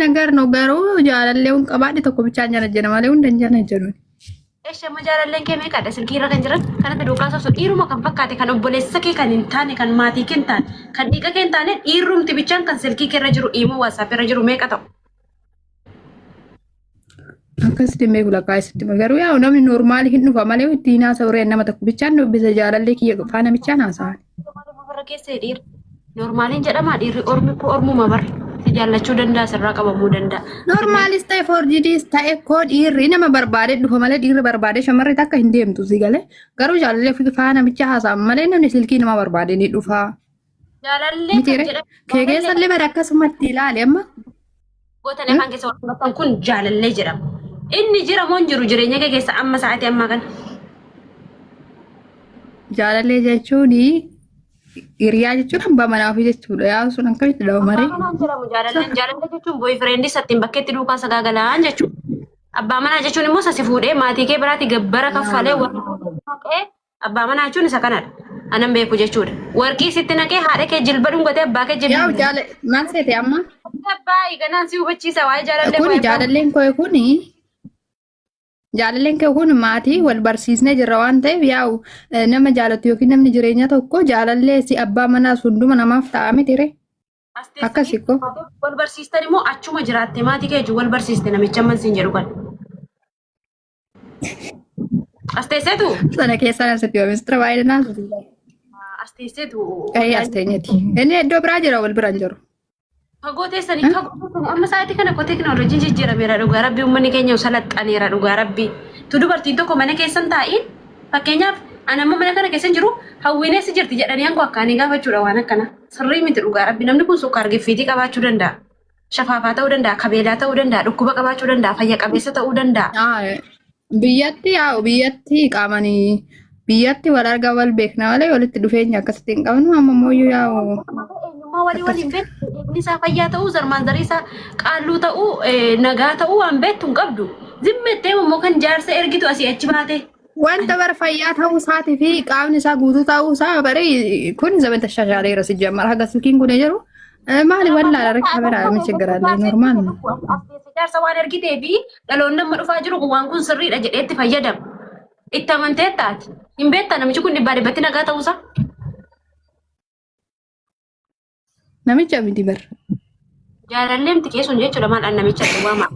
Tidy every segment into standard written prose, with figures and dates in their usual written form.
ነገር ነው garuu jaalallee hun qabaadhe tokko bichaan jana malee hunda hin jana jedhu. Eesha amma jaalalleen kee meeqadha silkii irra kan jiran kanatti duukaa sobsu dhiiruma kan fakkaate kan obboleessa kee kan hin taane kan maatii kee hin taane kan dhiiga kee hin taane dhiirrumti bichaan kan silkii kee irra jiru imo WhatsApp irra jiru meeqa ta'u. Akkasitti hin beeku lakkaa isitti garuu yaa namni noormaali hin dhufa malee ittiin haasa'u reen nama tokko bichaan dubbisa jaalallee kiyya faana bichaan haasa'an. Warra keessa dhiirri noormaaliin jedhama dhiirri ormi koo ormuma barre si jaallachuu danda'a sirraa qabamuu danda'a. Noormaalis ta'e foorjidiis ta'e koo dhiirri nama barbaade dhufa malee dhiirri barbaade shamarri takka hin deemtu si galee garuu jaalallee ofii faana bicha haasa'an malee namni silkii nama barbaade ni dhufa. Jaalallee kan Miti ree jedhamu kee keessallee bara akkasumatti ilaali amma. Gootanii afaan keessa wal qabatan kun jaalallee jedhama. Inni jira moo hin jiru jireenya kee keessa amma sa'aatii ammaa kana? Jaalallee jechuun hiriyaa jechuun abbaa manaa ofii jechuudha. Yaa sun akkamitti dhawama Abbaa ree? manaa hin jedhamu jaalalleen. Jaalallee jechuun boyfriend isa ittiin bakkeetti duukaa sagaagalaan jechuudha. Abbaa manaa jechuun immoo isa si fuudhee maatii kee biraatti gabbara kaffalee warra naqee abbaa manaa jechuun isa kanadha. Anan beeku jechuudha. Warqii sitti naqee haadha kee jilba dhungatee abbaa kee jilba. Yaa jaala maal seete amma? Abbaa ganaan si hubachiisa waa'ee jaalallee Kuni waa'ee abbaa. jaalalleen koo kuni jaalalleen kee kun maatii wal barsiisnee jirra waan ta'eef yaa'u nama jaalatu yookiin namni jireenya tokko jaalallee si abbaa manaas hunduma namaaf ta'a miti ree. As teessanii Akkasi ko. wal barsiistan immoo achuma jiraatte maatii kee wajjin wal barsiiste namicha amman siin jedhu kana. As teesseetu Sana keessaa asitti yoo mistira baay'ee naaf. as teesseetu Qe'ee as teenyeti. Inni iddoo biraa jira wal bira hin jiru. Fagoo teessanii fagoo teessanii amma sa'aatii kana koo teekinooloojiin jijjiirameera dhugaa rabbii uummanni keenya salaxxaneera dhugaa rabbii. Tu dubartiin tokko mana keessan taa'iin fakkeenyaaf ani amma mana kana keessan jiru hawwiineessi jirti jedhanii hanko akkaanii gaafachuudha waan akkana. Sirrii miti dhugaa rabbii namni kun sukkaar giffiitii qabaachuu danda'a. Shafaafaa ta'uu danda'a, kabeelaa ta'uu danda'a, dhukkuba qabaachuu danda'a, fayya qabeessa ta'uu danda'a. Biyyatti yaa'u biyyatti qaamanii biyyatti wal argaa wal beekna malee walitti dhufeenya akkasitti hin qabnu amma immoo yaa'u Eenyummaa walii waliin beektu dhiigni isaa fayyaa ta'uu zarmaan zarii isaa qaalluu ta'uu nagaa ta'uu waan beektu hin qabdu. Zimmettee immoo kan jaarsa ergitu asii achi baate. Wanta bara fayyaa ta'uu isaatii fi qaamni isaa guutuu ta'uu isaa bare kun zaman tashaashaaleera si jammara haga silkiin kun jiru maali wallaala irra kameraa mi chiggaraalee normaal. Jaarsa waan ergitee fi dhaloonni amma dhufaa jiru kun waan kun sirriidha jedhee itti fayyadama. Itti amantee taati. Hin beektaa namichi kun dhibbaa dhibbatti nagaa ta'uusaa. Namicha miti bar. Jaalallee miti keessuun jechuudha maal an namicha waama.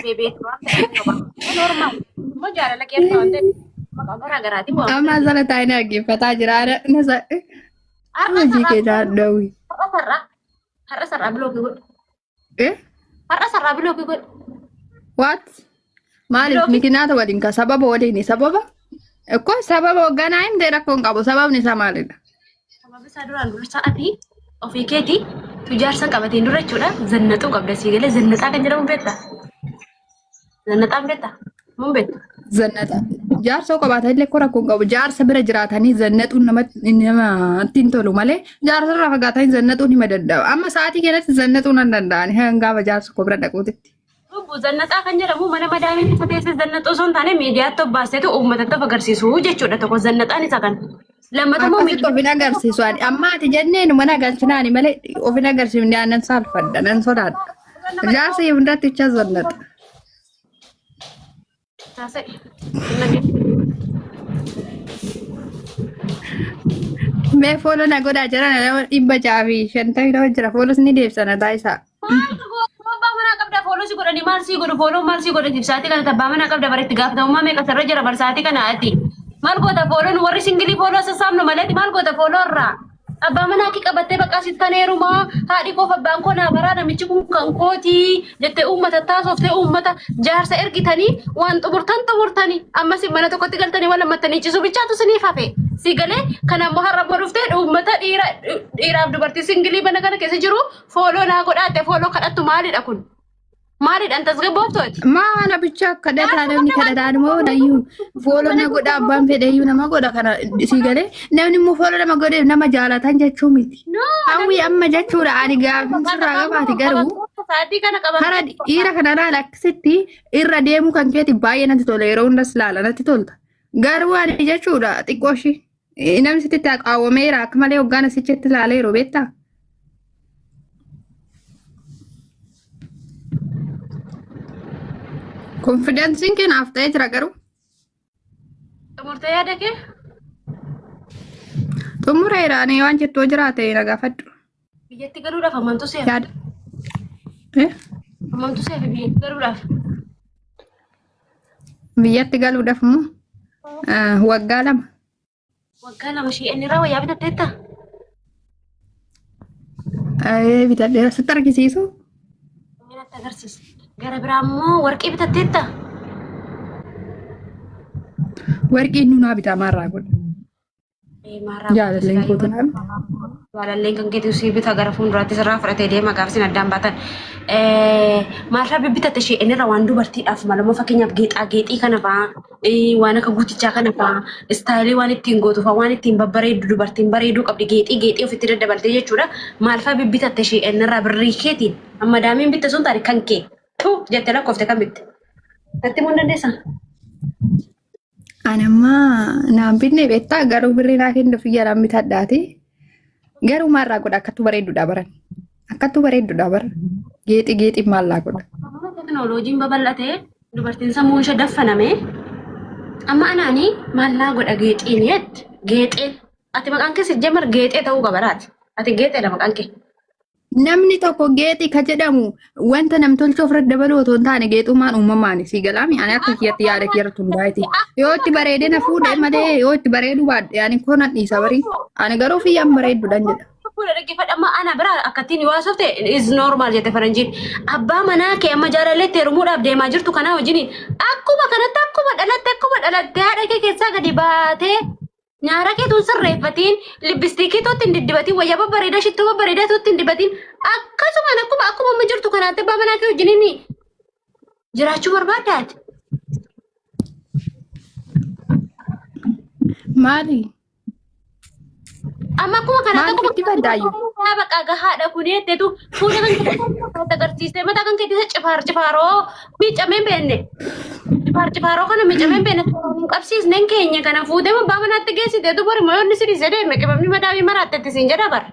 Beebeetu waan ta'eef qaba. Normaal. Immoo jaalala keessa waan ta'eef maqaa garaa garaatiin waama. Amma sana taa'ee dhaggeeffataa jira. Nasa Har'a hojii kee sarraa daadhawi. har'a sarraa har'a sarraa bilookii godhu. Eh? Har'a sarraa bilookii godhu. What? Maaliif Bilookii mikinaata waliin ka sababa waliin sababa? Ekkoo sababa hogganaa himtee rakkoo hin qabu sababni isaa maalidha? Sababni isaa duraan dursa ati ofii keetii tujaarsa qabateen dura jechuudha zannaxuu qabda sii galee zannaxaa kan jedhamu beektaa? Zannaxaan beektaa? Mun beektu? Zannata. Jaarsa qabaatan illee kora kun qabu. Jaarsa bira jiraatanii zannaxuun namatti namatti hin tolu malee jaarsa irraa fagaatanii zannaxuun hima danda'u. Amma sa'aatii kanatti zannaxuu nan danda'an. Hanga jaarsa koo bira dhaquutitti. Lubbu zannaxaa kan jedhamu mana madaamii keessa teessee zannaxuu osoo hin taane miidiyaatti of baasteetu uummatatti of agarsiisu jechuudha tokko zannaxaan isa kana. Lammata immoo Akkasitti of hin agarsiisu. Ani amma ati jenneen mana galchinaani malee of hin agarsiifne aannan saalfadha nan sodaadha. Jaarsa hundatti jecha zannaxa. Mee fooloo na godhaa jira nama 652 jira foolos ni deebisana taayisaa. Abbaa manaa qabda fooloo si godhanii maal si godhu fooloo maal si godhan sa'aatii kana abbaa manaa qabda bara itti gaafatamummaa meeqa sirra jira bar sa'aatii kana ati maal goota fooloon warri singilii fooloo sassaabnu malee maal goota fooloo irraa Abbaa manaa kee qabattee baqaa sittan heerumaa haadhi koof abbaan koo naa baraa namichi kun kan kootii jettee uummata taasoftee uummata jaarsa ergitanii waan xumurtan xumurtanii ammas mana tokkotti galtanii waan lammattanii ciisuu bichaatu siniif hafe si galee kana immoo har'a immoo dhuftee uummata dhiira dhiiraaf dubartii singilii mana kana keessa jiru fooloo naa godhaatte fooloo kadhattu maalidha kun? Maalidhaan tasgabbooftu ati? Maala bicha kadhataa namni kadhataan immoo nayyuu fooloo na godha abbaan fedheyyuu nama godha kana sii galee namni immoo fooloo nama godhe nama jaalatan jechuu miti. No, Hawwi amma jechuudha ani gaafin sirraa qabaate garuu sa'aatii kana qabamtee kara dhiira kana laala akkasitti irra deemuu kan keeti baay'ee natti tola yeroo hundas laala natti tolta. Garuu ani jechuudha xiqqoo ishii namni sitti qaawwameera akka malee hoggaan asichitti ilaaleeru beektaa? Konfidensiin kee naaf ta'ee jira garuu. Xumurtee yaada kee? Xumureera ani waan jettu yoo jiraate na gaafadhu. Biyyatti galuudhaaf hammamtu seera? Yaada. Eh? Hammamtu seera biyyatti galuudhaaf? Biyyatti galuudhaaf immoo waggaa 2. Waggaa 2 ishee inni irraa wayyaa bitatteetta? Ee bitadheera sitti argisiisu. Inni natti agarsiisa. Gara biraa immoo warqii bitatteetta? Warqii inni naa bitaa maarraa godha. Jaalalleen kootu naa bita. Jaalalleen kan keetu sii bita gara fuulduraatti sirraa fudhatee deema gaafa isin addaan baatan. Maalirraa bibbitatte ishee innirra waan dubartiidhaaf malamoo fakkeenyaaf geexaa geexii kana fa'aa waan akka guutichaa kana fa'aa istaayilii waan ittiin gootu fa'aa waan ittiin babbareeddu dubartiin bareeduu qabdi geexii geexii ofitti daddabaltee jechuudha. Maal fa'aa bibbitatte ishee innirraa birrii keetiin amma daamiin bitte sun taate kan kee tu jettee lakkoofte kan bitte. Natti himuu hin dandeessaa? Ani amma naan binne beektaa garuu birrii naa kennuuf iyyaadhaan bitadhaati. Garuu maalraa godha akkattuu bareedduudha baran. Akkattuu bareedduudha baran. Geexii geexii maallaa godha. Amma teknooloojiin babal'ate dubartiin sammuun ishee daffaname amma anaani maallaa godha geexiin jette geexeen ati maqaan kee sijjamar geexee ta'uu qaba laati ati geexeedha maqaan kee. Namni tokko geexii ka jedhamu wanta namtolchee ofirratti dabaluu otoo hin taane geexummaan uumamaan si galaami. Ani akka kiyyatti yaada kiyya irratti hundaa'eeti. Yoo itti bareedee na fuudhe malee yoo itti bareeduu baadhe ani koo nan dhiisa barii. Ani garuu fiyyaan bareedduudhaan jedha. Fuula dhaggeeffadha amma ana bira akkattiin yoo haasofte is normal jette faranjiin. Abbaa manaa kee amma jaalalleetti heerumuudhaaf deemaa jirtu kanaa wajjin akkuma kanatti akkuma dhalatte akkuma dhalatte haadha kee keessaa gadi baatee Nyaara kee tun sirreeffatiin, lippistiikii tootti hin diddibatiin, wayyaa babbareedaa, shittoo babbareedaa tootti hin dibatiin. Akkasumaan akkuma akkuma amma jirtu kanaatti abbaa manaa kee wajjiniin jiraachuu barbaadda ati. Maali? Amma akkuma kanaatti Maaliif akkuma itti baddaayyuu? yaa baqa gahaadha kun jetteetu fuula kan keetti agarsiistee mataa kan keetti isa cifaar cifaaroo miicamee hin beekne. Cifaar cifaaroo kana miicamee hin beekne hin qabsiisneen keenya kana fuutee abbaa manaatti geessiteetu bori moo yoonni si dhiisee deeme qibamni madaamii maraattetti siin jedha bara.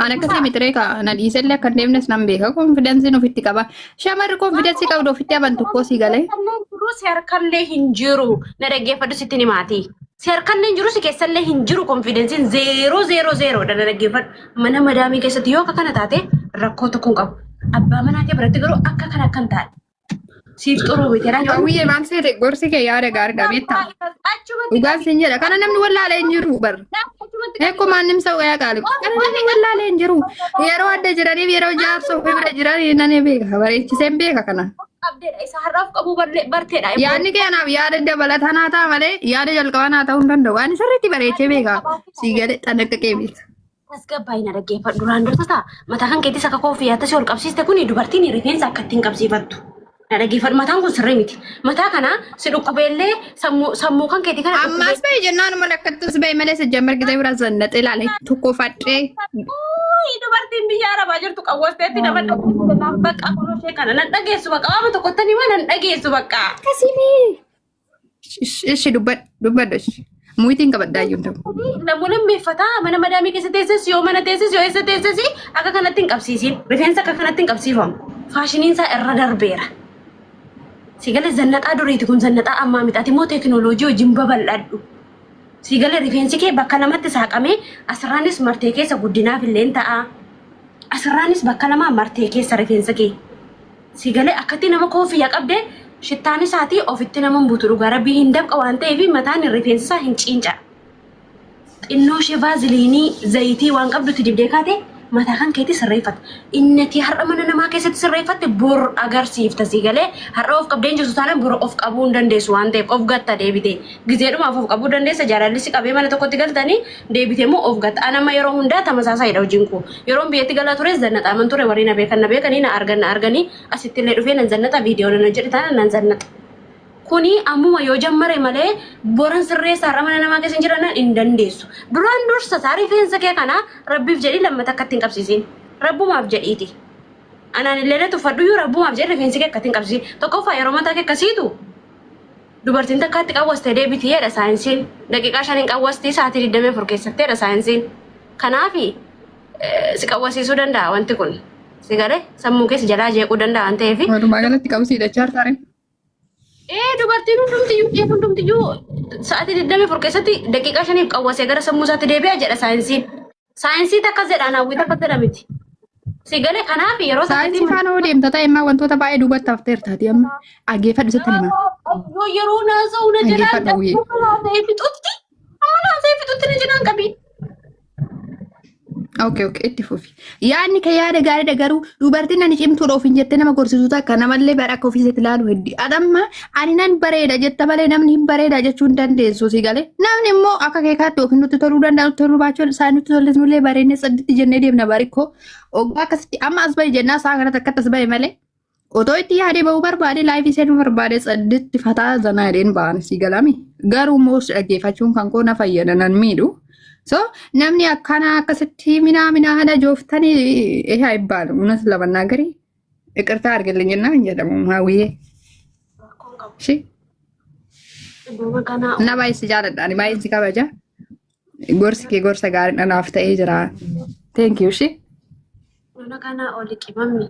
Ani akkasii miti reeka na dhiisellee akka hin deemnes nan beeka. Konfidensiin ofitti qaba. Shamarri konfidensii qabdu ofitti amantu koo sii galee. Harkallee jiru si harkallee hin jiru. Na dhaggeeffadhu sitti himaati. Si harkallee hin jiru si keessallee hin jiru konfidensiin zeeroo zeeroo zeeroodha na dhaggeeffadhu. Mana madaamii keessatti yoo akka kana taate rakkoo tokko hin qabu. Abbaa manaa kee biratti garuu akka kana akka hin taane. Siif xuruu miti. Hawwiyyee maal seete gorsi kee yaada gaariidha beektaa? Achumatti Dhugaan siin jedha kana namni wallaalee hin jiru bar. achumatti Eekko maannim sa'u yaa qaali. Kana namni wallaalee hin jiru. Yeroo adda jiraniif yeroo jaarsa ofii bira jiran nan beeka bareechiseen beeka kana. qabdeedha. Isa har'aaf qabuu barteedha. Yaadni kee anaaf yaada dabalataa naa ta'a malee yaada jalqabaa naa ta'uu hin danda'u. Ani sirriitti bareechee beeka. Sii galee xanaqqaqee beeka. Tasgabbaa'ii na dhaggeeffadhu. Duraan dursa ta'a. Mataa kan keetis akka koofiyyaa tasii ol qabsiiste kuni dubartiin rifeensa akka ittiin qabsiifattu. Na dhaggeeffadhu. Mataan kun sirrii miti. Mataa kana si dhukkubeellee sammuu sammuu kan keetii kana Ammaas ba'e jennaan mala akkattis ba'e malee sajjaan margitee bira zannatee ilaale tokko fadhee. Uuyi, dubartiin biyya arabaa jirtu qawwasteetti nama dhageessu jennaan bakka kunoo ishee kana nan dhageessu bakka waama tokkotti hima nan dhageessu bakka. Akkasii Ishi dubbadhu dubbadhu ishi. Muyitiin qabaddaa iyyuu hin ta'u. Namuu lammeeffataa mana madaamii keessa teesses yoo mana teesses yoo eessa teesses akka kanatti hin qabsiisin. Rifeensa akka kanatti hin qabsiifamu. Faashiniin isaa irra darbeera. Sigale zannaxaa duriiti kun zannaxaa ammaa miti. Ati immoo teekinooloojii wajjin babal'adhu. Sigale rifeensi kee bakka lamatti saaqamee asirraanis martee keessa guddinaaf illee ta'a. Asirraanis bakka lamaa martee keessa rifeensa kee. Si galee akkatti nama koofiyya qabde shittaan isaatii ofitti nama hin buutu dhugaa rabbii hin dabqa waan ta'eef mataan rifeensi isaa hin ciinca. Xinnoo ishee vaaziliinii zayitii waan qabdutti dibdee kaate mataa kan keetti sirreeffatta. Innati har'a mana namaa keessatti sirreeffatte bor agarsiifta si galee har'a of qabdee hin jirtu taanaan bor of qabuu hin dandeessu waan ta'eef of gatta deebitee. Gizeedhumaaf of qabuu dandeessa jaalalli si qabee mana tokkotti galtanii deebitee immoo of gatta. An amma yeroo hundaa tamasaasaayidha hojiin koo. Yeroon biyyatti galaa tures zannaxaaman ture warri na beekan na beekanii na argan na arganii asitti illee dhufee nan zannaxa viidiyoo nan hojjedhe taanaan nan zannaxa. Kuni ammuma yoo jammare malee boran sirreessa har'a mana namaa keessa hin jiran hin dandeessu. Duraan dursa isaa rifeensa kee kana rabbiif jedhii lammata akka ittiin qabsiisin. Rabbumaaf jedhiiti. Anaan illee na tuffadhuyyuu rabbumaaf jedhi rifeensi kee akka ittiin qabsiisin. Tokkoffaa yeroo mataa kee akkasiitu Dubartiin takkaatti qawwaste deebiti jedha saayinsiin. Daqiiqaa shaniin qawwasti sa'aatii 24 keessatti jedha saayinsiin. Kanaaf si qawwasiisuu danda'a wanti kun. Si galee sammuu keessa jalaa jeequu danda'a waan ta'eef. Walumaa galatti qabsiidha chaartaare. Ee, dubartiin hundumtiyyuu, dhiirri hundumtiyyuu sa'aatii 24 keessatti daqiiqaa 5f qawwasee gara sammuu isaatti deebi'a jedha saayinsiin. Saayinsii takkas jedha, hawwii takkas jedha miti. Si galee, kanaaf yeroo Saayinsii faana hoo deemta ta'e immoo wantoota baay'ee duubatti hafteertaati amma dhaggeeffadhu, sitti hima. Yoo yeroo naasa'u na jalaan Dhaggeeffadhu hawwii. Naasa'ee fixutti, amma naasa'ee fixutti na jalaan qabii. Okay, itti fufi. Yaadni kee yaada gaariidha, garuu dubartiin ani cimtuudha ofiin jettee nama gorsitu takka namallee bara akka ofiisitti ilaalu heddi. Adamma ani nan bareeda jetta malee namni hin bareeda jechuu hin dandeessu, si galee. Namni immoo akka keekaatti ofiin nutti toluu danda'a, nutti toluu baachuun isaa nutti tolle nullee bareedne sadditti jennee deemna barikoo. Oggaa akkasitti amma as bahe jennaa isaa kanatti akkatti as bahe malee. Otoo itti yaadee bahuu barbaade, live seenuu barbaade, sadditti fataa zanaa jedheen ba'an, si galami. Garuu immoo si dhaggeeffachuun kan koo na fayyada, nan miidhu. So namni akkana akkasitti minaa minaa hana jooftanii ይሄ አይባልም። እውነት ለመናገር ይቅርታ አድርግልኝና hin jedhamu haawwiyyee. Shi Iddoo kanaa na baay'ee si jaaladha, ani baay'ee si kabaja. Gorsi kee gorsa gaarii naaf ta'ee jira. Thank you shi. Iddoo kanaa oli qimamni.